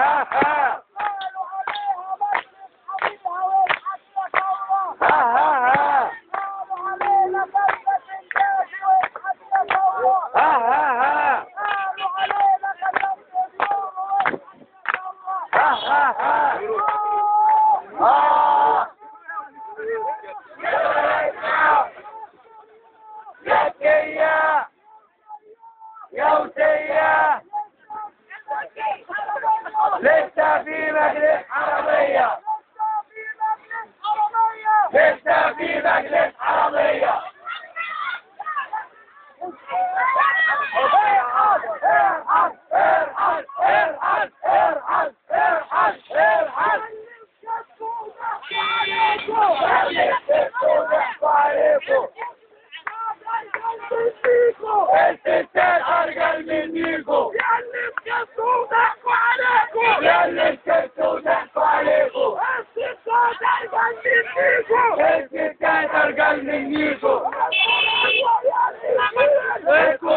ها ها. قالوا عليها مجلس حبيبها واضحك يا ثورة. ها ها ها. قالوا علينا كلمة الناس واضحك يا ثورة. ها ها ها. قالوا علينا كلمة النور واضحك يا ثورة. ها ها ها. آه. يا يا وسية لسه في مجلس حرامية، لسه في مجلس حرامية. ارحل ارحل ارحل ارحل ارحل ارحل. الستات أرجل منيكو، يا اللي سكتوا وضحكوا عليكو، يا اللي سكتوا وضحكوا عليكو. الستات أرجل منيكو، الستات أرجل منيكو. انتوا